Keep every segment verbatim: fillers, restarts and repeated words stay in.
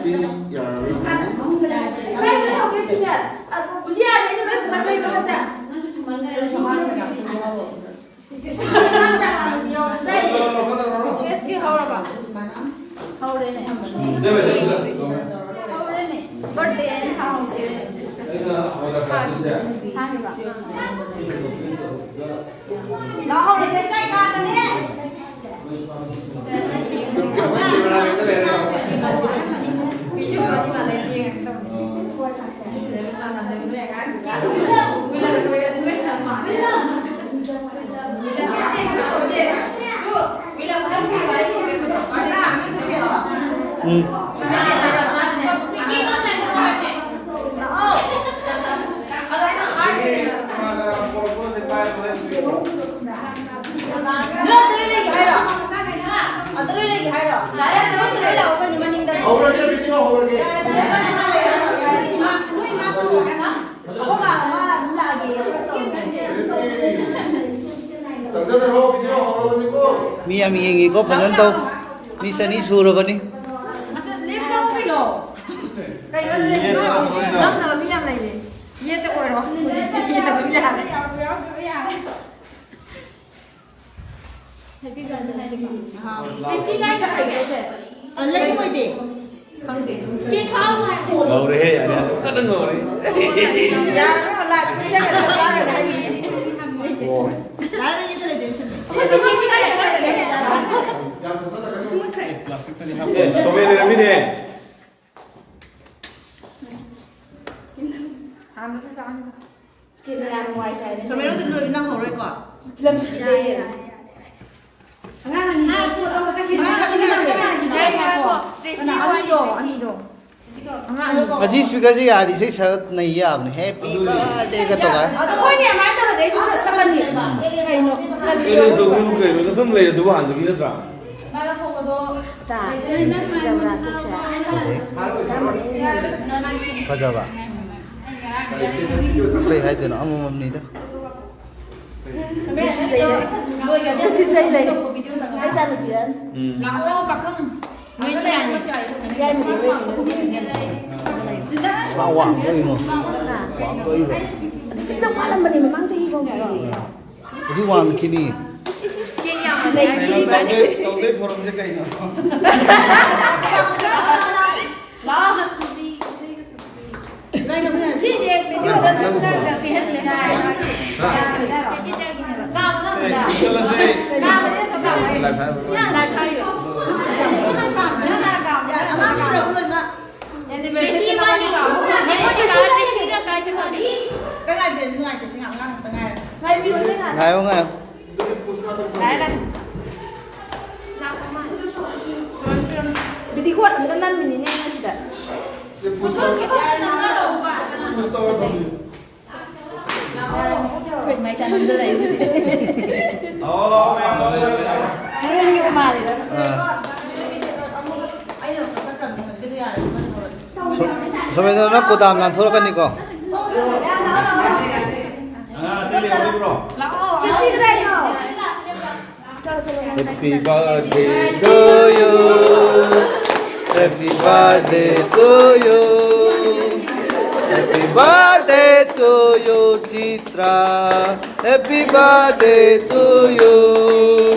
ꯁꯤ ꯌꯥꯔꯔꯣꯏ꯫ ꯀꯦꯁꯀꯤ ꯍꯧꯔꯕ? ꯍꯧꯔꯦꯅꯦ꯫ ꯍꯧꯔꯦꯅꯦ꯫ Birthday ꯍꯥꯏꯅ ꯍꯥꯎꯁꯦ꯫ ꯍꯥꯏꯕ꯫ ꯂꯥꯛꯍꯧꯔꯦ, ꯂꯩꯀꯥꯏ ꯀꯥꯗꯅꯦ꯫ ꯎꯝ꯫ ꯅꯪ ꯑꯗꯨ ꯂꯣꯏ ꯂꯩꯒꯦ ꯍꯥꯏꯔꯣ? ꯑꯗꯨ ꯂꯣꯏ ꯂꯩꯒꯦ ꯍꯥꯏꯔꯣ? ꯌꯥꯔꯦ, ꯑꯗꯨ ꯂꯣꯏ ꯂꯥꯛꯑꯣ ꯀꯩꯅꯣ ꯃꯅꯤꯡꯗ꯫ ꯍꯧꯔꯒꯦ, ꯚꯤꯗꯤꯑꯣ ꯍꯧꯔꯒꯦ꯫ ꯌꯥꯔꯦ, ꯌꯥꯔꯦ, ꯌꯥꯔꯦ, ꯌꯥꯔꯦ꯫ ꯃꯥ, ꯅꯣꯏ ꯃꯥ ꯇꯣꯛꯑꯣ꯫ ꯑꯩꯈꯣꯏ ꯃꯥ, ꯃꯥ ꯑꯗꯨꯝ ꯂꯥꯛꯑꯒꯦ꯫ ꯆꯪꯖꯔꯔꯣ, ꯚꯤꯗꯤꯑꯣ ꯍꯧꯔꯕꯅꯤꯀꯣ꯫ ꯃꯤ ꯌꯥꯝ ꯌꯦꯡꯉꯤꯀꯣ, ꯐꯖꯅ ꯇꯧ꯫ ꯃꯤ ꯆꯅꯤ ꯁꯨꯔꯕꯅꯤ꯫ ꯑꯗꯨ ꯂꯦꯞꯆꯧ ꯀꯩꯅꯣ꯫ ꯀꯩꯅꯣ ꯂꯦꯞꯆꯧ꯫ ꯂꯥꯡꯅꯕ ꯃꯤ ꯌꯥꯝ ꯂꯩꯔꯦ꯫ ꯌꯦꯠꯇ ꯑꯣꯏꯔꯣ꯫ ꯌꯦꯠꯇ ꯑꯗꯨꯝ ꯌꯥꯔꯦ꯫ ꯍꯦꯄꯤ ꯕꯥꯔꯗꯦ ꯁꯤꯒꯤ꯫ ꯍꯥ꯫ ꯁꯤ ꯀꯥꯏ ꯆꯠꯈ꯭ꯔꯒꯦ? ꯑ, ꯂꯩꯔꯝꯃꯣꯏꯗꯤ꯫ ꯈꯪꯗꯦ꯫ ꯀꯦꯛ ꯈꯥꯛꯑꯣ ꯍꯥꯏꯕꯅꯦ꯫ ꯉꯧꯔꯦꯍꯦ, ꯌꯥꯔꯦ, ꯌꯥꯔꯦ꯫ ꯐꯖꯅ ꯉꯧꯔꯦ꯫ ꯌꯥꯔꯦ, ꯂꯥꯛ-, ꯌꯥꯔꯦ, ꯌꯦꯠꯇ ꯂꯩꯗꯣꯏ ꯆꯨꯝꯃꯦ꯫ ꯑꯩꯈꯣꯏ ꯆꯦꯆꯦꯒꯤ ꯀꯥꯏ ꯆꯠꯈ꯭ꯔꯒꯦ? ꯄ꯭ꯂꯥꯁꯇꯤꯛꯇꯗꯤ ꯍꯥꯞꯄ꯫ ꯑꯦ, ꯁꯣꯃꯦ ꯂꯩꯔꯝꯃꯤꯅꯦ꯫ ꯍꯥꯟꯕꯁꯨ ꯆꯥꯅꯤꯡꯕ꯫ ꯁꯣꯃꯦꯔꯣꯗꯤ ꯂꯣꯏꯕ ꯅꯪꯍꯧꯔꯣꯏꯀꯣ? ꯐꯤꯂꯝ ꯁꯨꯇꯤꯡꯗ ꯌꯦꯡꯉꯦ꯫ ꯑꯉꯥꯡ ꯑꯅꯤ ꯄꯣꯠ ꯑꯃ ꯆꯠꯈꯤꯕ꯫ ꯑꯉꯥꯡ ꯑꯅꯤ ꯆꯠꯈꯤꯕ꯫ ꯌꯥꯏ, ꯉꯥꯏꯈꯣ꯫ ꯇ꯭ꯔꯦꯁꯤ ꯀꯅꯥ? ꯑꯅꯤꯗꯣ, ꯑꯅꯤꯗꯣ꯫ ꯑꯉꯥꯡ ꯑꯅꯤꯗꯣ꯫ ꯑꯁꯤ ꯁ꯭ꯄꯤꯀꯔꯁꯦ ꯌꯥꯔꯗꯤ ꯏꯁꯩ ꯁꯛ ꯅꯩ ꯌꯥꯕꯅꯦ꯫ ꯍꯦꯄꯤ ꯕꯥꯔꯗꯦꯒ ꯇꯧꯔꯒ꯫ ꯑꯗꯣ ꯃꯣꯏꯅꯦ ꯑꯗꯨꯃꯥꯏꯅ ꯇꯧꯔꯗꯤ ꯑꯩꯁꯨ ꯈꯔ ꯁꯛꯀꯅꯤ꯫ ꯀꯩꯅꯣ? ꯑꯦꯔꯦꯟꯖ ꯇꯧꯕꯤꯌꯨ ꯀꯩꯅꯣ? ꯑꯗꯨꯝ ꯂꯩꯔꯗꯨꯕꯨ ꯍꯥꯟꯅꯗꯒꯤ ꯅꯠꯇ꯭ꯔꯥ? ꯃꯥꯒ ꯊꯣꯡꯕꯗꯣ ꯇꯥ, ꯂꯩꯗꯣꯏꯅꯦ꯫ ꯐꯖꯕ꯭ꯔꯥ ꯀꯦꯛꯁꯦ? ꯐꯖꯩ꯫ ꯌꯥꯔꯦ, ꯀꯩꯁꯨ ꯀꯥꯏꯗꯦ꯫ ꯐꯖꯕ꯫ ꯀꯩ ꯍꯥꯏꯗꯣꯏꯅꯣ? ꯑꯃꯃꯝꯅꯤꯗ꯫ ꯃꯦꯁꯦꯖ ꯂꯩꯔꯦ꯫ ꯂꯣꯏꯈ꯭ꯔꯗꯤ ꯃꯦꯁꯦꯖ ꯂꯩꯔꯦ꯫ ꯏꯆꯥꯅꯨꯄꯤ ꯑꯍꯟ꯫ ꯎꯝ꯫ ꯂꯥꯛꯑꯣ, ꯄꯥꯈꯪ꯫ ꯅꯣꯏꯅꯤ ꯃꯥ ꯋꯥꯡꯗꯣꯏꯅꯣ? ꯋꯥꯡꯗꯣꯏꯕ? ꯑꯗꯨ ꯈꯤꯇꯪ ꯋꯥꯠꯂꯝꯕꯅꯦ ꯃꯃꯥꯡ ꯆꯍꯤ ꯐꯥꯎꯒꯤꯗꯤ꯫ ꯍꯧꯖꯤꯛ ꯋꯥꯡꯈꯤꯅꯤ꯫ ꯏꯁ, ꯏꯁ, ꯏꯁ, ꯌꯦꯡ ꯌꯥꯝꯃꯜꯂꯦ꯫ ꯀꯩꯅꯣ ꯇꯧꯗꯣꯏ-, ꯇꯧꯗꯣꯏ ꯊꯧꯔꯝꯁꯦ ꯀꯩꯅꯣ? ꯂꯥꯛꯑꯣ꯫ ꯁꯤꯁꯦ ꯚꯤꯗꯤꯑꯣꯗ ꯅꯝꯊꯔꯒ ꯄꯤꯍꯟꯕ ꯌꯥꯏ꯫ ꯆꯦ ꯆꯤꯇ꯭ꯔꯒꯤꯅꯦꯕ꯫ ꯀꯥꯕ ꯉꯝꯕ꯭ꯔꯥ? ꯆꯠꯂꯁꯦ꯫ ꯀꯥꯕꯗꯤ ꯅꯠꯇ꯭ꯔꯣ? ꯁꯤ ꯍꯥꯟꯅ ꯂꯥꯛꯊꯥꯏꯔꯣ꯫ ꯑꯉꯥꯡ ꯁꯨꯔꯕ ꯂꯣꯏꯅꯃꯛ꯫ ꯀꯩ ꯉꯥꯏꯕꯤꯔꯁꯤ, ꯅꯨꯡꯉꯥꯏꯇꯦ, ꯁꯤ ꯑꯉꯥꯡ ꯑꯝꯇ ꯉꯥꯏꯔꯁꯤ꯫ ꯉꯥꯏꯕꯤꯔꯣ, ꯁꯤ ꯉꯥꯏꯔꯁꯤ꯫ ꯉꯥꯏꯌꯣ, ꯉꯥꯏꯌꯣ꯫ ꯉꯥꯏ, ꯉꯥꯏ꯫ ꯚꯤꯗꯤꯑꯣ ꯑꯝꯇ ꯅꯝꯃꯤꯅꯤꯅꯦ ꯉꯁꯤꯗ꯫ ꯑꯩꯈꯣꯏ ꯃꯥꯏ ꯆꯥ ꯅꯝꯖꯜꯂꯛꯏꯁꯤꯗꯤ꯫ ꯍꯣꯔꯦꯟꯒꯤ ꯃꯥꯜꯂꯤꯗ꯫ ꯑꯥ꯫ ꯁꯣ-, ꯁꯣꯃꯦꯟꯗ꯭ꯔ, ꯅꯪ ꯀꯣꯗꯥꯝ ꯅꯥꯟꯊꯣꯔꯛꯀꯅꯤꯀꯣ꯫ Happy birthday to you. Happy birthday to you. Happy birthday to you, Chitra. Happy birthday to you.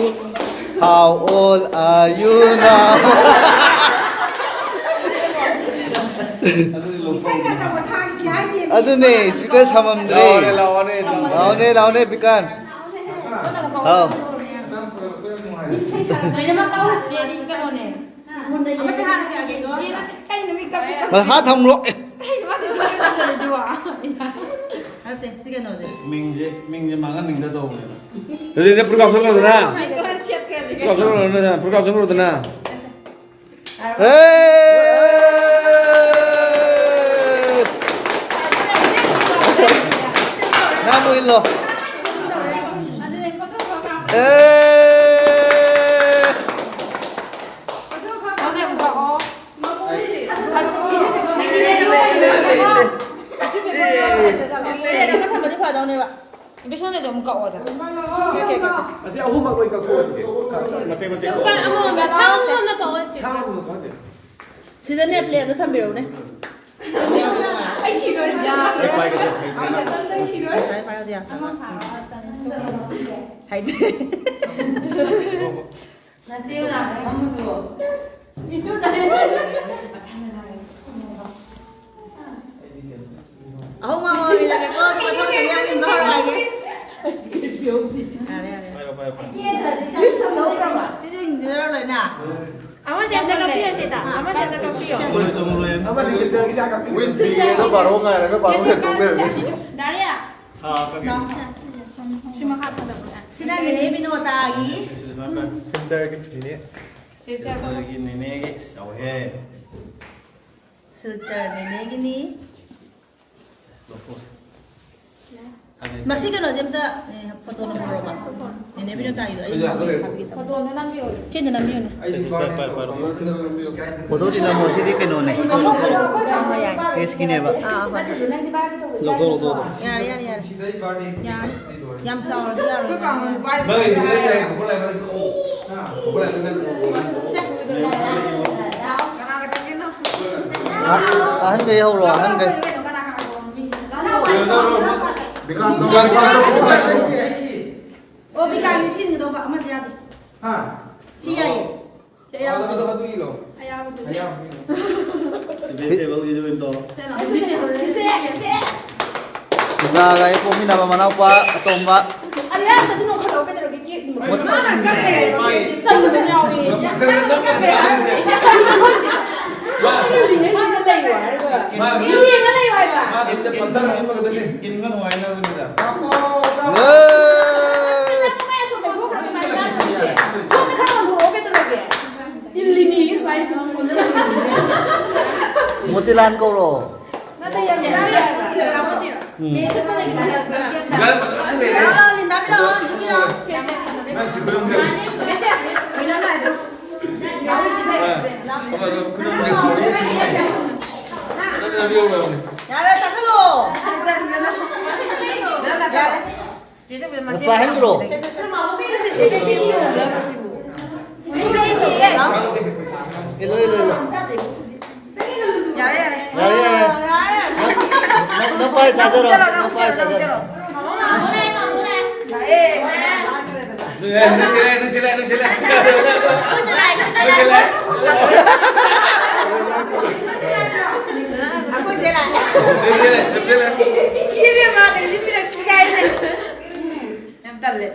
How old are you now? ꯑꯗꯨꯅꯦ, speaker ꯁꯝꯃꯝꯗ꯭ꯔꯦ꯫ ꯂꯥꯛꯑꯣꯅꯦ, ꯂꯥꯛꯑꯣꯅꯦ, ꯂꯥꯛꯑꯣꯅꯦ, ꯂꯥꯛꯑꯣꯅꯦ, ꯕꯤꯀꯥꯟ꯫ ꯍꯥꯎ꯫ ꯂꯣꯏꯅꯃꯛ ꯇꯧ꯫ ꯆꯦꯗꯤ ꯀꯩꯅꯣꯅꯦ꯫ ꯑꯃꯠꯇ ꯍꯥꯟꯅ ꯀꯌꯥꯒꯤꯅꯣ? ꯆꯦ ꯅꯠꯇꯦ, ꯀꯩꯅꯣ ꯃꯤ ꯀꯞꯄꯤ ꯀꯞꯄꯤ꯫ ꯃꯈꯥ ꯊꯝꯈ꯭ꯔꯣ꯫ ꯑꯦ꯫ ꯀꯩꯅꯣ ꯃꯥꯗꯤ ꯃꯈꯥ ꯊꯝꯈ꯭ꯔꯤꯗꯨꯕꯣ? ꯅꯠꯇꯦ, ꯁꯤ ꯀꯩꯅꯣꯁꯦ꯫ ꯃꯤꯡꯁꯦ, ꯃꯤꯡꯁꯦ ꯃꯥꯡꯍꯟꯅꯤꯡꯗ ꯇꯧꯕꯅꯦꯕ꯫ ꯑꯗꯨꯗꯤ ꯐꯨꯔꯤꯠ ꯀꯥꯎꯊꯣꯛꯈ꯭ꯔꯣꯗꯅ꯫ ꯐꯨꯔꯤꯠ ꯀꯥꯎꯊꯣꯛꯈ꯭ꯔꯣꯗꯅ, ꯐꯨꯔꯤꯠ ꯀꯥꯎꯊꯣꯛꯈ꯭ꯔꯣꯗꯅ꯫ ꯍꯦ! ꯅꯪ ꯑꯃꯨꯛ ꯏꯜꯂꯣ꯫ ꯍꯦ! ꯏꯕꯦꯁꯣꯟꯗꯗꯤ ꯑꯃꯨꯛ ꯀꯛꯑꯣꯗ꯫ ꯑꯁꯤ ꯑꯍꯨꯝꯃꯛ ꯂꯣꯏ ꯀꯛꯊꯣꯛꯑꯁꯤ꯫ ꯃꯇꯦꯛ ꯃꯇꯦꯛ꯫ ꯊꯥꯡ ꯑꯃꯃꯝꯅ ꯀꯛꯑꯣ ꯆꯦ꯫ ꯊꯥꯡ ꯑꯃꯃꯝꯅ ꯀꯛꯑꯣ ꯆꯦ꯫ ꯁꯤꯗꯅꯦ, ꯄ꯭ꯂꯦꯠꯇ ꯊꯝꯕꯤꯔꯛꯎꯅꯦ꯫ ꯑꯩ ꯁꯤꯗꯣꯔꯦ꯫ ꯑꯩ ꯄꯥꯏꯒꯦ, ꯑꯩ ꯄꯥꯏꯒꯦ꯫ ꯉꯁꯥꯏ ꯄꯥꯏꯔꯗꯤ ꯌꯥꯗ꯭ꯔꯕ? ꯍꯥꯏꯗꯤ꯫ ꯅꯆꯦ ꯃꯅꯥꯛꯇ ꯐꯝꯃꯨꯁꯨ꯫ ꯏꯇꯨꯗ꯫ ꯑꯍꯨꯝ ꯑꯃ ꯏꯜꯂꯒꯦꯀꯣ, ꯑꯗꯨꯒ ꯃꯊꯪ ꯃꯊꯪ ꯌꯥꯝ ꯏꯟꯕ ꯍꯧꯔꯛꯑꯒꯦ꯫ ꯌꯥꯔꯦ, ꯌꯥꯔꯦ꯫ ꯄꯥꯏꯔꯣ, ꯄꯥꯏꯔꯣ, ꯄꯥꯏꯔꯣ꯫ ꯁꯤꯁꯨ ꯏꯟꯗꯣꯏꯔꯣ ꯂꯣꯏꯅ? ꯑꯃꯁꯦ ꯑꯝꯇ ꯀꯛꯄꯤꯌꯣ, ꯆꯦ ꯇꯥ꯫ ꯑꯃꯁꯦ ꯑꯝꯇ ꯀꯛꯄꯤꯌꯣ꯫ ꯆꯨꯝꯂꯣꯏ, ꯆꯨꯝꯂꯣꯏ꯫ ꯋꯤꯁ ꯄꯤꯒꯦꯗꯣ ꯕꯥꯔꯣ ꯉꯥꯏꯔꯒ ꯕꯥꯔꯣ ꯍꯦꯟꯇꯣꯛ ꯂꯩꯔꯝꯃꯦ꯫ ꯗꯥꯔꯤꯌꯥ꯫ ꯑꯥ, ꯀꯛꯀꯦ꯫ ꯁꯤ ꯃꯈꯥ ꯊꯥꯗꯕ꯫ ꯁꯤꯅ ꯅꯦꯅꯦ ꯕꯤꯅꯣꯇꯥꯒꯤ꯫ ꯁꯤ, ꯁꯤ, ꯁꯤ, ꯁꯤ꯫ ꯁꯤꯜꯆꯔꯒꯤ ꯅꯦꯅꯦ꯫ ꯁꯤꯜꯆꯔꯒꯤ ꯅꯦꯅꯦꯒꯤ ꯆꯥꯎꯍꯦ꯫ ꯁꯤꯜꯆꯔ ꯅꯦꯅꯦꯒꯤꯅꯤ꯫ ꯂꯧꯊꯣꯛꯁꯦ꯫ ꯃꯁꯤ ꯀꯩꯅꯣꯁꯦ ꯑꯝꯇ, ꯑꯦ, ꯐꯣꯇꯣ ꯅꯝꯍꯧꯔꯣꯕ꯫ ꯅꯦꯅꯦ ꯕꯤꯅꯣꯇꯥꯒꯤꯗꯣ ꯑꯩ ꯑꯩꯁꯨ ꯌꯥꯝ ꯊꯥꯕꯤꯒꯦ, ꯂꯩꯔꯦ꯫ ꯊꯥꯕꯤꯒꯦ, ꯊꯥꯕꯤꯒꯦ꯫ ꯐꯣꯇꯣ ꯑꯝꯇ ꯅꯝꯕꯤꯌꯣ꯫ ꯁꯤꯗ ꯅꯝꯕꯤꯌꯨꯅꯦ꯫ ꯁꯤ, ꯁꯤ, ꯄꯥꯏ, ꯄꯥꯏ, ꯄꯥꯏꯔꯣ꯫ ꯐꯣꯇꯣꯗꯤ ꯅꯝꯃꯣ, ꯁꯤꯗꯤ ꯀꯩꯅꯣꯅꯦ꯫ ꯑꯥ, ꯍꯣꯏ, ꯌꯥꯏ꯫ ꯐꯦꯁꯀꯤꯅꯦꯕ꯫ ꯑꯥ, ꯍꯣꯏ꯫ ꯂꯧꯊꯣꯛ, ꯂꯧꯊꯣꯛ, ꯂꯧꯊꯣꯛ꯫ ꯌꯥꯔꯦ, ꯌꯥꯔꯦ, ꯌꯥꯔꯦ꯫ ꯌꯥꯔꯦ꯫ ꯌꯥꯝ ꯆꯥꯎꯔꯗꯤ ꯌꯥꯔꯣꯏ꯫ ꯅꯪꯒꯤ ꯄꯤꯔꯛꯑꯦ ꯍꯥꯏꯌꯦ, ꯈꯣꯡꯒꯠꯂꯛꯑꯦ, ꯈꯣꯡꯒꯠꯂꯛꯑꯦ꯫ ꯑꯍꯟꯈꯩ ꯍꯧꯔꯣ, ꯑꯍꯟꯈꯩ꯫ ꯕꯤꯀꯥꯟꯇꯣ꯫ ꯑꯣ, ꯕꯤꯀꯥꯟꯒꯤ ꯁꯤꯟꯒꯗꯧꯕ ꯑꯃꯁꯦ ꯌꯥꯗꯦ꯫ ꯍꯥ? ꯁꯤ ꯌꯥꯏꯌꯦ꯫ ꯁꯤ ꯑꯗꯨ, ꯌꯥꯎꯗꯦ꯫ ꯑꯗꯨ, ꯑꯗꯨ ꯏꯂꯣ꯫ ꯑꯌꯥꯕꯗꯨ꯫ ꯑꯌꯥꯕ ꯏꯂꯣ꯫ ꯇꯦꯕꯜꯒꯤꯁꯨ ꯑꯣꯏꯅ ꯇꯧꯔꯣ꯫ ꯁꯦ, ꯁꯦ, ꯁꯦ꯫ ꯄꯨꯖꯥꯒ ꯑꯩ ꯄꯣꯛꯃꯤꯟꯅꯕ ꯃꯅꯥꯎꯄꯥ ꯑꯇꯣꯝꯕ꯫ ꯑꯔꯤꯌꯥꯟꯁꯗ ꯑꯗꯨ ꯅꯣꯡꯈꯠꯂꯛꯑꯣ ꯀꯩꯗꯧꯔꯒꯦ? ꯀꯦꯛ ꯃꯥꯅ ꯀꯛꯈ꯭ꯔꯦ꯫ ꯇꯜꯂꯨꯕ ꯌꯥꯎꯏ꯫ ꯃꯥꯅ ꯂꯩꯌꯣ ꯍꯥꯏꯔꯒ꯫ ꯃꯤ ꯌꯦꯡꯉ ꯂꯩꯌꯣ ꯍꯥꯏꯕ꯫ ꯏꯟꯕ ꯅꯨꯡꯉꯥꯏꯅꯕꯅꯤꯗ꯫ ꯁꯣꯝꯗ ꯈꯔ ꯑꯣꯟꯊꯣꯔꯛꯑꯣ ꯀꯩꯗꯧꯔꯒꯦ? ꯏꯜꯂꯤꯅꯤ ꯁꯨꯃꯥꯏꯅ ꯑꯣꯟꯁꯤꯜꯂꯛꯑꯣ꯫ ꯃꯣꯇꯤꯂꯥꯟ ꯀꯧꯔꯣ꯫ ꯅꯠꯇꯦ, ꯌꯥꯝ ꯌꯥꯔꯦ ꯍꯥꯏꯕ꯫ ꯁꯤꯒꯥꯔ ꯐꯖꯅ ꯂꯩꯔꯦ꯫ ꯂꯥꯛꯑꯣ, ꯂꯤꯟꯗꯥꯕꯤ ꯂꯥꯛꯑꯣ, ꯂꯤꯟꯗꯥꯕꯤ ꯂꯥꯛꯑꯣ꯫ ꯅꯪ ꯁꯤ ꯈꯨꯔꯨꯝꯁꯦ꯫ ꯑꯃꯗꯣ ꯈꯨꯔꯨꯝꯁꯦ꯫ ꯐꯖꯅ ꯌꯧꯔꯕꯅꯦ꯫ ꯌꯥꯔꯦ, ꯆꯥꯁꯜꯂꯣ꯫ ꯌꯥꯔꯦ꯫ ꯄꯥꯏꯍꯟꯈ꯭ꯔꯣ꯫ ꯁꯦ, ꯁꯦ, ꯁꯦ꯫ ꯅꯠꯇꯦ, ꯁꯤ, ꯁꯤ, ꯁꯤ, ꯁꯤ꯫ ꯏꯜꯂꯣ, ꯏꯜꯂꯣ, ꯏꯜꯂꯣ꯫ ꯄꯥꯏ ꯆꯥꯖꯔꯣ, ꯅꯪ ꯄꯥꯏ ꯆꯥꯖꯔꯣ꯫ ꯅꯨꯡꯁꯤꯜꯂꯦ, ꯅꯨꯡꯁꯤꯜꯂꯦ, ꯅꯨꯡꯁꯤꯜꯂꯦ, ꯅꯨꯡꯁꯤꯜꯂꯦ꯫ ꯅꯨꯡꯁꯤꯜꯂꯦ꯫ ꯑꯩꯈꯣꯏ ꯆꯦ ꯂꯥꯛꯑꯦ꯫ ꯅꯨꯡꯁꯤꯜꯂꯦ, ꯅꯨꯡꯁꯤꯜꯂꯦ꯫ ꯏꯆꯦ ꯕꯦꯝꯃ, ꯂꯦꯡꯁꯤꯟꯕꯤꯔꯛꯁꯤ ꯀꯥꯏꯅ꯫ ꯌꯥꯝ ꯇꯜꯂꯦ꯫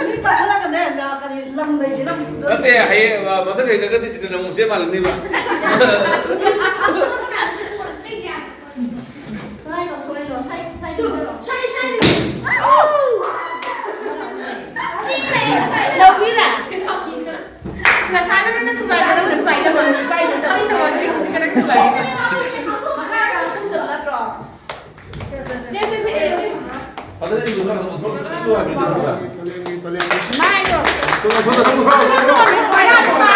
ꯃꯤ ꯄꯥꯈꯠꯂꯒꯅꯦ, ꯀꯔꯤ ꯂꯝ ꯂꯩꯒꯦ ꯅꯪ? ꯅꯠꯇꯦ, ꯍꯌꯦꯡ, ꯑ, ꯃꯊꯪ ꯍꯩꯔꯒꯗꯤ ꯁꯤꯗ ꯅꯪ ꯑꯃꯨꯛ ꯆꯦ ꯃꯥꯜꯂꯅꯤꯕ꯫ ꯂꯧꯕꯤꯔꯥ? ꯉꯁꯥꯏ ꯅꯪꯅ ꯊꯨꯒꯥꯏꯒꯗꯕꯗꯣ ꯊꯨꯒꯥꯏꯗꯕ, ꯊꯨꯒꯥꯏꯗꯕ, ꯍꯧꯖꯤꯛ ꯈꯛꯇ ꯊꯨꯒꯥꯏ꯫ ꯁꯦ, ꯁꯦ, ꯁꯦ, ꯁꯦ, ꯁꯦ꯫ ꯐꯖꯅ ꯏꯜꯂꯨ, ꯅꯪ ꯁꯣꯝꯗ ꯏꯜꯂꯨ ꯍꯥꯏꯕꯅꯤ, ꯁꯣꯝꯗ꯫ ꯃꯥꯏꯗꯣ꯫ ꯁꯣꯝꯗ, ꯁꯣꯝꯗ, ꯁꯣꯝꯗ, ꯁꯣꯝꯗ, ꯁꯣꯝꯗ꯫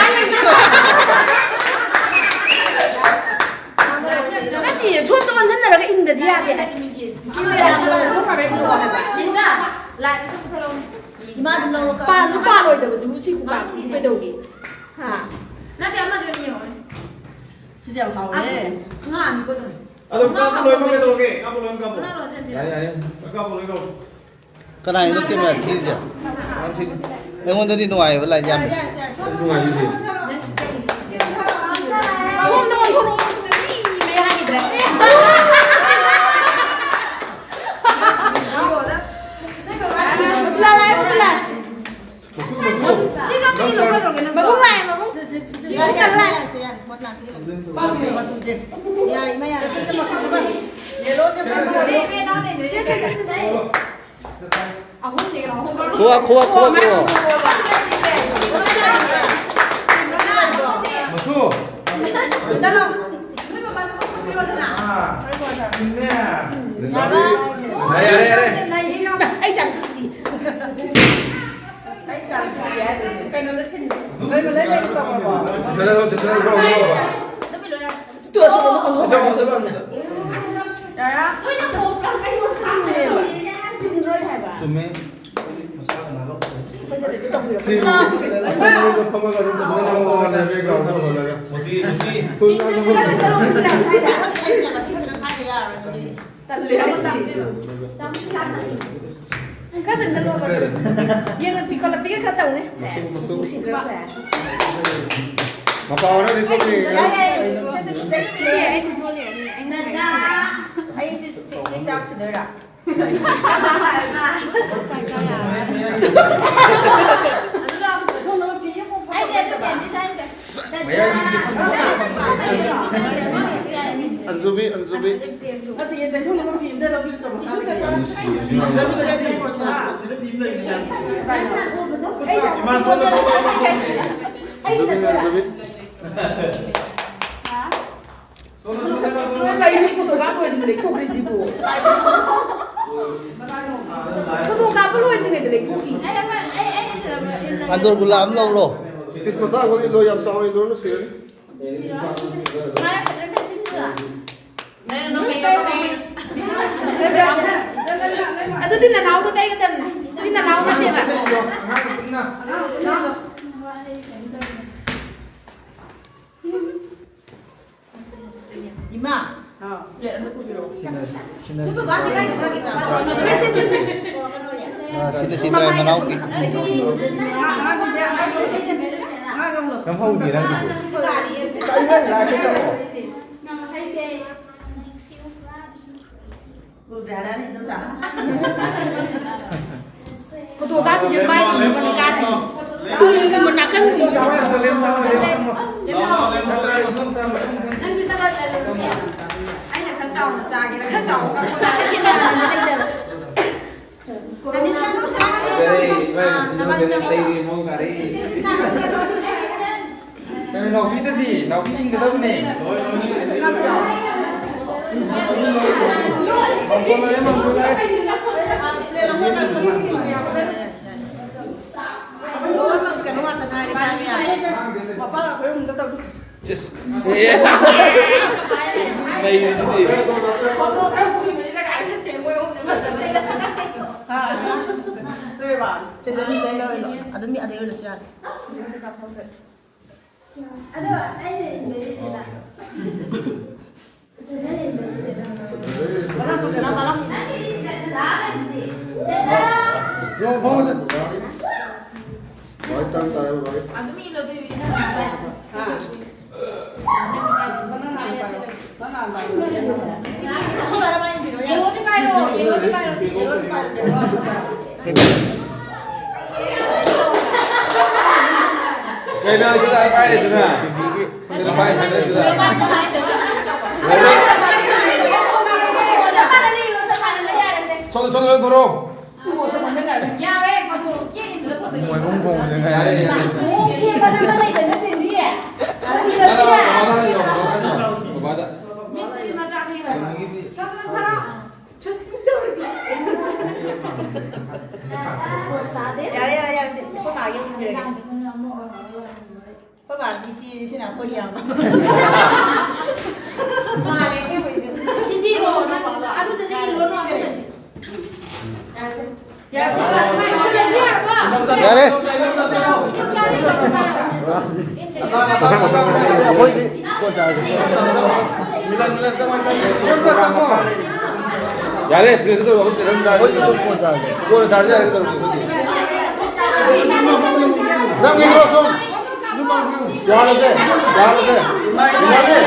ꯅꯠꯇꯤꯌꯦ, ꯁꯣꯝꯗ ꯑꯣꯟꯁꯤꯟꯅꯔꯒ ꯏꯟꯗꯗꯤ ꯌꯥꯗꯦ ꯍꯥꯏ꯫ ꯏꯟꯗ ꯌꯥꯗꯦ, ꯑꯣꯟꯁꯤꯟꯅꯔꯒ ꯏꯜꯂꯣ ꯍꯥꯏꯕ꯫ ꯏꯃꯥ ꯑꯗꯨꯝ ꯂꯧꯔꯣ, ꯄꯥꯟꯁꯨ ꯄꯥꯜꯂꯣꯏꯗꯕꯁꯤꯕꯨ ꯁꯤ ꯈꯨꯄꯥꯛꯁꯤꯕꯨ ꯀꯩꯗꯧꯒꯦ? ꯍꯥ? ꯅꯠꯇꯦ, ꯑꯃꯗꯨ ꯑꯣꯏꯅ ꯌꯦꯡꯉꯣ꯫ ꯁꯤꯗꯤ ꯌꯥꯝ ꯍꯥꯎꯋꯦ꯫ ꯉꯥ ꯑꯅꯤꯀꯣ ꯑꯗꯨꯝ꯫ ꯑꯗꯨꯝ ꯀꯥꯞꯄ ꯂꯣꯏꯃꯛ ꯀꯩꯗꯧꯔꯒꯦ? ꯀꯥꯞꯄ ꯂꯣꯏꯃꯛ ꯀꯥꯞꯄꯣ꯫ ꯉꯥ ꯂꯣꯏ ꯊꯝꯖꯤꯜꯂꯣ꯫ ꯌꯥꯔꯦ, ꯌꯥꯔꯦ꯫ ꯂꯣꯏ ꯀꯥꯞꯄꯣ, ꯂꯣꯏ ꯀꯥꯞꯄꯣ꯫ ꯀꯅꯥꯒꯤꯅꯣ ꯀꯦꯃꯦꯔꯥ ꯊꯤꯔꯤꯁꯦ? ꯑꯩꯉꯣꯟꯗꯗꯤ ꯅꯨꯡꯉꯥꯏꯌꯦꯕ ꯂꯥꯏꯠ ꯌꯥꯝꯃꯤꯁꯦ꯫ ꯅꯨꯡꯉꯥꯏꯔꯤꯁꯦ꯫ ꯁꯣꯝꯗ ꯑꯣꯟꯊꯣꯔꯛꯑꯣ, ꯁꯤꯗ ꯃꯤ ꯃꯌꯥꯏꯒꯤꯗ꯫ ꯂꯥꯏ, ꯂꯥꯏ, ꯂꯥꯏ꯫ ꯁꯤ ꯅꯪ ꯀꯩꯅꯣ ꯀꯩꯗꯧꯔꯒꯦ ꯅꯪ? ꯃꯕꯨꯡ ꯂꯥꯛꯑꯦ, ꯃꯕꯨꯡ꯫ ꯌꯥꯔꯦ, ꯌꯥꯔꯦ, ꯌꯥꯔꯦ, ꯌꯥꯔꯦ, ꯌꯥꯔꯦ꯫ ꯃꯆꯨꯁꯦ꯫ ꯌꯥꯔꯦ, ꯏꯃꯥ, ꯌꯥꯔꯦ꯫ ꯁꯦ, ꯁꯦ, ꯁꯦ, ꯁꯦ꯫ ꯁꯦ, ꯁꯦ, ꯁꯦ, ꯁꯦ, ꯁꯦ꯫ ꯑꯍꯨꯝꯅꯦ ꯀꯩꯅꯣ, ꯑꯍꯨꯝ꯫ ꯈꯨꯋꯥ, ꯈꯨꯋꯥ, ꯈꯨꯋꯥ, ꯈꯨꯋꯥ꯫ ꯃꯆꯨ꯫ ꯅꯣꯏ ꯃꯃꯥꯗꯣ ꯀꯧꯊꯣꯛꯄꯤꯔꯣꯗꯅ꯫ ꯑꯥ꯫ ꯆꯨꯝꯃꯦ꯫ ꯌꯥꯔꯦ, ꯌꯥꯔꯦ, ꯌꯥꯔꯦ꯫ ꯑꯩ ꯆꯥꯛ ꯑꯩ ꯆꯥꯛ ꯄꯤꯔꯤ ꯍꯥꯏꯗꯨꯗꯤ꯫ ꯀꯩꯅꯣꯗ ꯊꯤꯟꯕ꯫ ꯂꯩꯃ, ꯂꯩꯃ, ꯂꯩꯃ ꯇꯧꯔꯕꯣ? ꯆꯠꯂꯣ, ꯆꯠꯂꯣ, ꯆꯠꯂꯣ, ꯆꯠꯂꯣ꯫ ꯑꯗꯨꯝ ꯂꯣꯏꯔꯦ꯫ ꯇꯣ, ꯑꯁ, ꯑꯃꯨꯛ, ꯑꯃꯨꯛ, ꯑꯃꯨꯛ, ꯑꯃꯨꯛ꯫ ꯌꯥꯔꯦ? ꯅꯣꯏꯅ ꯊꯣꯡꯕ꯭ꯔꯥ? ꯑꯩꯉꯣꯟꯗ ꯊꯥꯡꯗꯦꯕ꯫ ꯆꯨꯝꯗ꯭ꯔꯣ ꯑꯩ ꯍꯥꯏꯕ? ꯆꯨꯝꯃꯦ꯫ ꯃꯁꯥ ꯀꯅꯥ ꯂꯧ? ꯁꯤ ꯐꯝꯃꯒ ꯑꯗꯨꯝ ꯐꯖꯅ ꯉꯥꯡꯕ ꯋꯥꯅꯤ, background ꯇꯧꯍꯜꯂꯒ꯫ ꯐꯨꯜ ꯉꯥꯡꯕ꯫ ꯇꯜꯂꯦ ꯑꯩꯗꯤ꯫ ꯈꯔ ꯆꯪꯁꯤꯜꯂꯣ꯫ ꯌꯦꯡꯉꯛꯄꯤ ꯈꯣꯠꯂꯛꯄꯤꯒ ꯈꯔ ꯇꯧꯅꯦ꯫ ꯃꯁꯨ, ꯃꯁꯨ꯫ ꯅꯨꯡꯁꯤꯗ꯭ꯔꯣ ꯁꯦ? ꯃꯄꯥ ꯍꯣꯏꯅꯗꯤ ꯁꯣꯝꯒꯤ ꯌꯥꯏ, ꯌꯥꯏ, ꯌꯥꯏ꯫ ꯁꯦ, ꯁꯦ, ꯁꯤꯗ ꯂꯩꯔꯦ꯫ ꯑꯩ ꯈꯨꯗꯣꯜ ꯂꯩꯔꯅꯤ꯫ ꯑꯩꯅ ꯗꯗꯥ꯫ ꯑꯩ ꯁꯤ ꯆꯦꯛ ꯆꯥꯛ ꯁꯤꯗꯣꯏꯔꯥ? ꯑꯗꯨ ꯂꯥꯛꯄꯗ ꯊꯣꯡꯅꯕ ꯐꯤ ꯑꯃ ꯄꯣꯛꯄ ꯑꯩꯗꯤ ꯑꯗꯨ ꯇꯧꯔꯛꯇꯕ꯫ ꯀꯩꯅꯣꯗꯤ ꯆꯥꯅꯤꯡꯗꯦ꯫ ꯑꯟꯖꯨꯕꯤ, ꯑꯟꯖꯨꯕꯤ꯫ ꯅꯠꯇꯦ, ꯇꯩꯊꯣꯛꯅꯕ ꯐꯤ ꯑꯝꯇ ꯂꯧꯕꯤꯔꯨꯆꯣ, ꯃꯈꯥꯗꯒꯤ꯫ ꯌꯥꯝ ꯅꯨꯡꯁꯤꯌꯦ, ꯑꯗꯨꯅ꯫ ꯑꯥ, ꯁꯤꯗ ꯐꯤ ꯑꯃ ꯂꯩꯕꯅꯦ꯫ ꯏꯃꯥ, ꯁꯣꯝꯗ ꯊꯣꯛꯂꯛꯑꯣ, ꯏꯃꯥ, ꯁꯣꯝꯗ꯫ ꯑꯟꯖꯨꯕꯤ, ꯑꯟꯖꯨꯕꯤ꯫ ꯁꯣꯝꯗ, ꯁꯣꯝꯗ, ꯁꯣꯝꯗ꯫ ꯀꯩꯅꯣ ꯐꯣꯇꯣ ꯀꯥꯞꯄ ꯂꯣꯏꯗ꯭ꯔꯤꯉꯩꯗ ꯂꯩꯊꯣꯛꯈ꯭ꯔꯤꯁꯤꯕꯨ? ꯐꯣꯇꯣ ꯀꯥꯞꯄ ꯂꯣꯏꯗ꯭ꯔꯤꯉꯩꯗ ꯂꯩꯊꯣꯛꯈꯤ꯫ ꯑꯟꯗꯣꯔ ꯒꯨꯂꯥꯞ ꯑꯃ ꯂꯧꯔꯣ꯫ ꯄꯤꯁ ꯃꯆꯥ ꯑꯩꯈꯣꯏꯒꯤ ꯂꯣꯏ ꯌꯥꯝ ꯆꯥꯎꯅ ꯂꯣꯏꯅ ꯁꯤꯔꯅꯤ꯫ ꯑꯗꯨꯗꯤ ꯅꯅꯥꯎꯗ ꯇꯩꯒꯗꯕꯅꯦ꯫ ꯑꯗꯨꯗꯤ ꯅꯅꯥꯎ ꯅꯠꯇꯦꯕ꯫ ꯏꯃꯥ, ꯍꯥꯎ꯫ ꯄ꯭ꯂꯦꯠ ꯑꯝꯇ ꯄꯨꯕꯤꯔꯛꯑꯣ꯫ ꯁꯤꯅ, ꯁꯤꯅ ꯅꯣꯏ ꯕꯕꯥ ꯀꯗꯥꯏ ꯆꯠꯈ꯭ꯔꯒꯦ? ꯁꯦ, ꯁꯦ, ꯁꯦ, ꯁꯦ꯫ ꯑ, ꯁꯤꯅ, ꯁꯤꯅ ꯃꯅꯥꯎꯄꯤ꯫ ꯑꯉꯥꯡ, ꯑꯉꯥꯡ, ꯑꯉꯥꯡ, ꯁꯦ, ꯁꯦ, ꯁꯦ꯫ ꯑꯉꯥꯡ, ꯑꯉꯥꯡ꯫ ꯅꯝꯍꯧꯗꯦ ꯅꯪꯒꯤꯗꯣ꯫ ꯁꯤ ꯒꯥꯔꯤ ꯑꯃ꯫ ꯀꯥꯏꯗ ꯂꯥꯛꯀꯦ ꯇꯧꯕ? ꯅꯪ ꯍꯩꯗꯦ꯫ ꯐꯣꯇꯣ ꯀꯥꯞꯄꯤꯁꯦ ꯃꯥꯏ ꯃꯅꯤꯡ ꯀꯥꯔꯦ꯫ ꯇꯨꯡꯒꯨꯝꯕ ꯅꯥꯀꯟꯒꯨꯝꯕ꯫ ꯅꯪꯁꯨ ꯆꯠꯂꯣ, ꯆꯠꯂꯣ, ꯏꯆꯦ꯫ ꯑꯩꯅ ꯈꯔ ꯆꯥꯎꯅ ꯆꯥꯒꯦꯔꯥ, ꯈꯔ ꯆꯥꯎꯅ ꯀꯥꯞꯄꯣ꯫ ꯇꯥꯅꯤꯁꯀꯥ, ꯅꯪ ꯆꯥꯔꯒ ꯆꯠꯂꯣ, ꯆꯠꯂꯣ꯫ ꯅꯕꯥꯅꯤ ꯆꯠꯂꯣ꯫ ꯂꯩꯔꯤ ꯃꯑꯣꯡ ꯇꯥꯔꯦ꯫ ꯏꯆꯦ, ꯏꯆꯦ, ꯆꯥꯔꯒ ꯆꯠꯂꯣ꯫ ꯀꯩꯅꯣ, ꯅꯥꯎꯕꯤꯗꯗꯤ? ꯅꯥꯎꯕꯤ ꯏꯟꯒꯗꯕꯅꯦ꯫ ꯃꯥꯡꯒꯣꯜ ꯂꯥꯛꯑꯦ, ꯃꯥꯡꯒꯣꯜ ꯂꯥꯛꯑꯦ꯫ ꯅꯩꯔꯤꯁꯤꯗꯤ꯫ ꯁꯦ, ꯁꯦ, ꯁꯦ, ꯂꯧꯔꯣ, ꯂꯧꯔꯣ꯫ ꯑꯗꯨꯝ ꯃꯤ ꯑꯗꯩ ꯑꯣꯏꯔꯁꯨ ꯌꯥꯔꯦ꯫ ꯑꯗꯣ ꯑꯩꯅ ꯏꯟꯕꯩꯗꯤ ꯁꯤꯗ꯫ ꯀꯩꯅꯣ ꯑꯗꯨꯗ ꯄꯥꯏꯔꯤꯗꯨꯅ? ꯀꯩꯅꯣ ꯄꯥꯏꯔꯤꯗꯨꯅ? ꯁꯣꯝꯗ, ꯁꯣꯝꯗ ꯂꯣꯏ ꯊꯣꯔꯛꯑꯣ꯫ ꯌꯥꯔꯦ, ꯃꯗꯨ ꯀꯦꯛ ꯏꯟꯕꯗ ꯐꯣꯇꯣ ꯃꯣꯏ ꯑꯍꯨꯝ ꯈꯣꯡꯕꯁꯦ ꯉꯥꯏꯔꯦ꯫ ꯌꯥꯔꯦ, ꯌꯥꯔꯦ꯫ ꯈꯣꯡ ꯁꯦꯝꯕ ꯅꯝꯕ ꯂꯩꯗꯅ, ꯕꯦꯕꯤ꯫ ꯅꯪ ꯅꯪ ꯅꯪ ꯅꯪ ꯅꯪ ꯕꯕꯥꯗ꯫ ꯃꯤꯁꯇ꯭ꯔꯤ ꯃꯆꯥꯅꯤ ꯍꯥꯏꯕ꯫ ꯁꯣꯝꯗ ꯊꯣꯔꯛꯑꯣ꯫ ꯌꯥꯔꯦ, ꯌꯥꯔꯦ, ꯌꯥꯔꯦ, ꯁꯦ꯫ ꯑꯩꯈꯣꯏ ꯃꯥꯒꯤ ꯑꯃꯨꯛ ꯄꯤꯔꯒꯦ꯫ ꯑꯩꯈꯣꯏ ꯃꯥꯒꯤ ꯏꯆꯦ, ꯁꯤꯅ ꯑꯩꯈꯣꯏ ꯏꯌꯥꯝꯕ꯫ ꯃꯥꯜꯂꯦ, ꯑꯁꯦꯡꯕꯩꯁꯨ꯫ ꯏꯕꯤꯔꯣ, ꯅꯪ ꯑꯗꯨꯗꯗꯤ ꯏꯜꯂꯣ, ꯅꯪ ꯑꯗꯨꯗꯗꯤ꯫ ꯌꯥꯔꯦ, ꯁꯦ꯫ ꯌꯥꯔꯦ, ꯁꯦ꯫ ꯌꯥꯔꯦ꯫ ꯑꯩꯈꯣꯏꯗꯤ ꯀꯣꯟ ꯆꯥꯔꯁꯦ꯫ ꯌꯥꯔꯦ, ꯄ꯭ꯂꯦꯠꯇ ꯇꯧꯔꯣ, ꯑꯩꯈꯣꯏ ꯄ꯭ꯂꯦꯠ ꯑꯗꯨꯝ ꯆꯥꯔꯁꯦ꯫ ꯑꯩꯈꯣꯏꯗꯤ ꯑꯗꯨꯝ ꯀꯣꯟ ꯆꯥꯔꯁꯦ꯫ ꯀꯣꯟꯅ ꯆꯥꯔꯁꯦ, ꯌꯥꯔꯦ, ꯇꯧꯔꯣ꯫ ꯅꯪ ꯌꯦꯡꯉꯣ ꯁꯨꯝ꯫ ꯌꯥꯔꯁꯦ, ꯌꯥꯔꯁꯦ꯫ ꯌꯥꯔꯦ꯫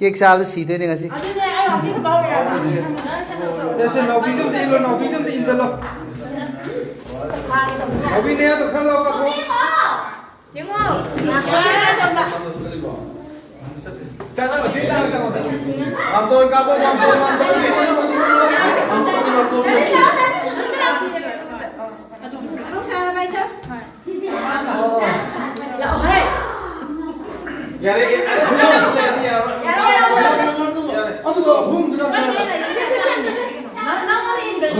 ꯀꯦꯛ ꯆꯥꯕꯗ ꯁꯤꯗꯣꯏꯅꯦ ꯉꯁꯤ꯫ ꯁꯦ, ꯁꯦ, ꯅꯥꯎꯕꯤꯁꯨ ꯑꯝꯇ ꯏꯜꯂꯣ, ꯅꯥꯎꯕꯤꯁꯨ ꯑꯝꯇ ꯏꯟꯁꯤꯜꯂꯣ꯫ ꯅꯥꯎꯕꯤ, ꯅꯌꯥꯗꯣ ꯈꯔ ꯂꯥꯎ ꯀꯛꯈ꯭ꯔꯣ꯫ ꯌꯦꯡꯉꯣ꯫ ꯆꯪꯉꯛꯑꯣ, ꯆꯦ, ꯆꯪꯉꯛꯑꯣ, ꯆꯪꯉꯛꯑꯣ꯫ ꯃꯥꯝꯇꯣꯟ ꯀꯥꯞꯄꯣ, ꯃꯥꯝꯇꯣꯟ, ꯃꯥꯝꯇꯣꯟ꯫ ꯃꯥꯝꯇꯣꯟ, ꯃꯥꯝꯇꯣꯟ꯫ ꯂꯥꯛꯑꯣ, ꯍꯦ꯫ ꯌꯥꯔꯦ, ꯌꯥꯔꯦ, ꯌꯥꯔꯦ, ꯌꯥꯔꯦ, ꯌꯥꯔꯦ꯫ ꯑꯗꯨꯒ ꯑꯍꯨꯝꯗꯨꯅ ꯁꯦ, ꯁꯦ, ꯁꯦ, ꯁꯦ꯫ ꯅꯪ, ꯅꯪꯉꯣꯟꯗ ꯏꯟꯗ꯭ꯔꯗꯤ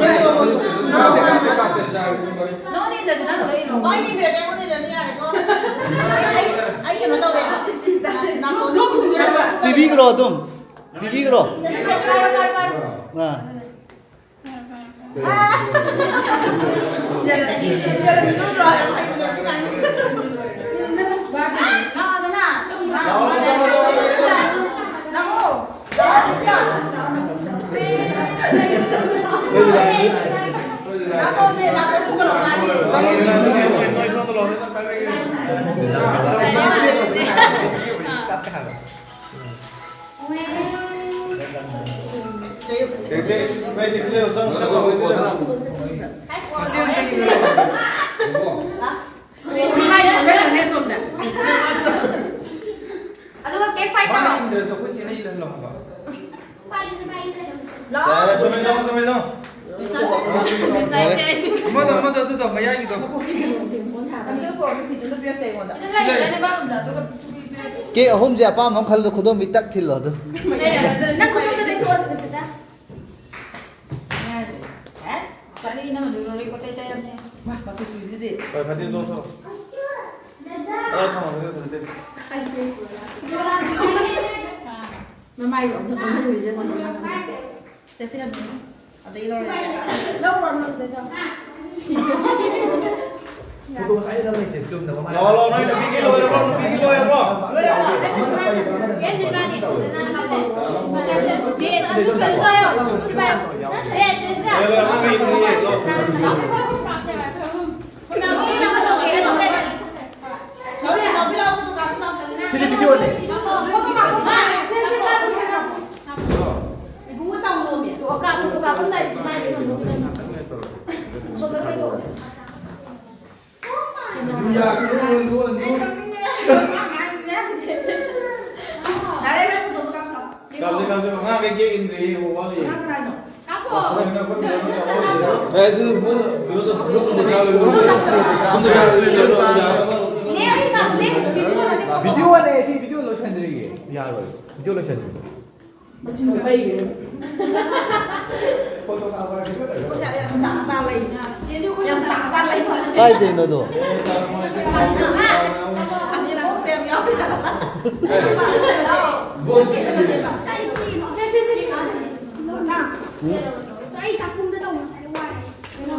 ꯅꯪꯉꯣꯟꯗ ꯏꯟꯗ꯭ꯔꯗꯤ ꯅꯪ ꯂꯣꯏ ꯏꯜꯂꯣ꯫ ꯃꯣꯏ ꯏꯟꯗ꯭ꯔꯗꯤ ꯑꯩꯉꯣꯟꯗ ꯏꯜꯂꯗꯤ ꯌꯥꯔꯦꯀꯣ꯫ ꯑꯩ, ꯑꯩ, ꯑꯩ ꯀꯩꯅꯣ ꯇꯧꯔꯦ꯫ ꯅꯥꯇꯣꯟ ꯂꯣꯛ ꯊꯨꯡꯗꯣꯔꯦꯕ꯫ ꯄꯤꯕꯤꯈ꯭ꯔꯣ ꯑꯗꯨꯝ꯫ ꯄꯤꯕꯤꯈ꯭ꯔꯣ꯫ ꯁꯦ, ꯁꯦ, ꯁꯦ, ꯄꯥꯏꯔꯣ, ꯄꯥꯏꯔꯣ, ꯄꯥꯏꯔꯣ꯫ ꯑꯥ꯫ ꯑꯗꯨꯒ ꯀꯦꯛ ꯐꯥꯏꯠ ꯇꯧꯔꯣ꯫ ꯌꯥꯔꯦ, ꯆꯨꯝꯃꯦ, ꯆꯨꯝꯃꯦ, ꯆꯨꯝꯃꯦ, ꯆꯨꯝꯃꯦ꯫ ꯑꯃꯗꯣ, ꯑꯃꯗꯣ, ꯑꯗꯨꯗꯣ, ꯃꯌꯥꯏꯒꯤꯗꯣ꯫ ꯀꯦꯛ ꯑꯍꯨꯝꯁꯦ ꯑꯄꯥꯝꯕ ꯑꯃ ꯈꯜꯂꯣ, ꯈꯨꯗꯣꯝꯕꯤ ꯇꯛ ꯊꯤꯜꯂꯣ ꯑꯗꯨ꯫ ꯅꯪ ꯈꯨꯗꯣꯝꯕꯤ ꯇꯩꯊꯣꯛꯑꯁꯤ ꯁꯤꯗ꯫ ꯃꯥ ꯃꯆꯨ ꯆꯨꯏꯁꯤꯗꯤ꯫ ꯍꯣꯏ, ꯐꯗꯤ ꯂꯧꯊꯣꯛꯑꯣ꯫ ꯑꯗ ꯊꯝꯃꯣ, ꯐꯗꯤ ꯐꯖꯗꯦ꯫ ꯃꯃꯥꯏꯗꯣ ꯑꯝꯇ ꯁꯣꯝꯖꯤꯟꯕꯤꯁꯦ ꯃꯁꯤ꯫ ꯆꯠꯁꯤꯔ ꯑꯗꯨꯝ꯫ ꯑꯗꯩ ꯂꯧꯔꯦ꯫ ꯂꯧꯔꯣ, ꯂꯧꯔꯣ, ꯑꯗꯩ ꯂꯧꯔꯣ꯫ ꯐꯣꯇꯣ ꯉꯁꯥꯏꯗꯩ ꯅꯝꯃꯛꯏꯁꯦ ꯆꯨꯝꯗꯕ ꯃꯥꯜꯂꯦ꯫ ꯂꯥꯛꯑꯣ, ꯂꯥꯛꯑꯣ, ꯅꯣꯏ ꯅꯨꯄꯤꯒꯤ ꯂꯣꯏꯔꯕꯣ? ꯅꯨꯄꯤꯒꯤ ꯂꯣꯏꯔꯕꯣ? ꯆꯦ, ꯆꯦ, ꯆꯦ, ꯆꯦ, ꯆꯦ, ꯆꯦ꯫ ꯂꯣꯏꯔꯦ, ꯂꯣꯏꯔꯦ, ꯅꯪ ꯃꯤ ꯏꯟꯗ꯭ꯔꯤꯌꯦ꯫ ꯂꯥꯛꯑꯣ꯫ ꯁꯤꯗꯤ ꯚꯤꯗꯤꯑꯣꯅꯦ꯫ ꯏꯕꯨꯡꯉꯣ ꯇꯧꯅꯣꯃꯤ꯫ ꯐꯣꯇꯣ ꯀꯥꯞꯄ, ꯐꯣꯇꯣ ꯀꯥꯞꯄ ꯂꯩꯔꯗꯤ ꯃꯥꯏꯁꯦ ꯉꯝꯃꯣꯏꯗꯣꯏꯅꯤ꯫ ꯑꯁꯣꯝꯗ ꯀꯩꯗꯧꯔꯦ? ꯌꯥꯔꯦ, ꯅꯪ ꯐꯣꯇꯣ ꯀꯥꯞꯄ ꯂꯥꯛꯑꯣ꯫ ꯀꯥꯞꯁꯦ, ꯀꯥꯞꯁꯦ, ꯃꯉꯥ ꯀꯩ ꯀꯦꯛ ꯏꯟꯗ꯭ꯔꯤꯌꯦ, ꯋꯥꯠꯂꯤ꯫ ꯀꯅꯥ ꯀꯅꯥꯅꯣ? ꯀꯥꯞꯄꯣ꯫ ꯑꯦ, ꯑꯗꯨ ꯃꯣꯏ ꯀꯩꯅꯣ ꯇꯧ-, ꯒ꯭ꯔꯨꯞ ꯑꯃꯗ ꯀꯥꯞꯄ, ꯒ꯭ꯔꯨꯞ ꯑꯃꯗ ꯀꯥꯞꯄ꯫ ꯂꯦꯞꯄꯤ ꯀꯥꯞꯄ, ꯂꯦꯞꯄꯤ, ꯚꯤꯗꯤꯑꯣ ꯅꯠꯇꯦ, ꯐꯣꯇꯣ꯫ ꯚꯤꯗꯤꯑꯣꯅꯦ ꯁꯤ, ꯚꯤꯗꯤꯑꯣ꯫ ꯌꯥꯔꯣꯏ, ꯚꯤꯗꯤꯑꯣ ꯂꯣꯏꯁꯟ꯫ ꯃꯁꯤꯡꯗꯣ ꯍꯩꯔꯦ꯫ ꯌꯥꯝ ꯇꯥ ꯇꯥ ꯂꯩ꯫ ꯌꯥꯝ ꯇꯥ ꯇꯥ ꯂꯩ꯫ ꯀꯥꯏꯗꯩꯅꯣꯗꯣ? ꯑꯁꯤ ꯕꯣꯛꯁ ꯌꯥꯝ ꯌꯥꯎꯋꯦ꯫ ꯁꯦ, ꯁꯦ, ꯁꯦ, ꯁꯦ꯫ ꯑꯩ ꯆꯥꯛꯈꯨꯝꯗ ꯇꯧꯕ ꯉꯁꯥꯏ ꯋꯥꯔꯦ꯫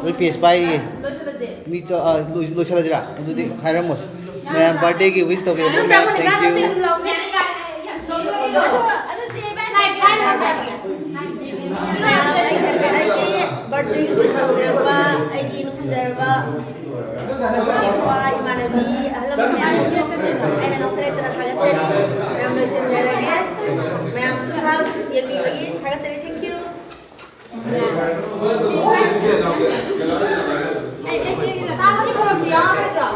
ꯂꯣꯏ ꯄꯦꯁ ꯄꯥꯏꯔꯤꯌꯦ꯫ ꯂꯣꯏꯁꯤꯜꯂꯁꯦ꯫ ꯃꯤ ꯆ-, ꯑ, ꯂꯣꯏ-, ꯂꯣꯏꯁꯤꯜꯂꯁꯤꯔꯥ? ꯑꯗꯨꯗꯤ ꯍꯥꯏꯔꯝꯃꯣ꯫ ꯃꯌꯥꯝ ꯕꯥꯔꯗꯦꯒꯤ ꯋꯤꯁ ꯇꯧꯕꯤꯔꯝꯕ ꯃꯌꯥꯝ, thank you꯫ ꯑꯩꯒꯤ ꯕꯥꯔꯗꯦꯒꯤ ꯋꯤꯁ ꯇꯧꯕꯤꯔꯝꯕ ꯑꯩꯒꯤ ꯅꯨꯡꯁꯤꯖꯔꯕ ꯏꯄꯥ, ꯏꯃꯥꯟꯅꯕꯤ, ꯑꯍꯜ ꯂꯃꯟ ꯃꯌꯥꯝ ꯑꯩꯅ ꯉꯝꯈꯩ ꯂꯩꯇꯅ ꯊꯥꯒꯠꯆꯔꯤ꯫ ꯃꯌꯥꯝ ꯂꯣꯏꯁꯤꯟꯖꯔꯒꯦ꯫ ꯃꯌꯥꯝꯁꯨ ꯈꯔ ꯌꯦꯡꯕꯤꯕꯒꯤ ꯊꯥꯒꯠꯆꯔꯤ꯫ Thank you꯫ ꯆꯥꯕꯒꯤ ꯊꯧꯔꯝꯗꯤ ꯌꯥꯎꯔꯣꯏꯗ꯭ꯔꯣ?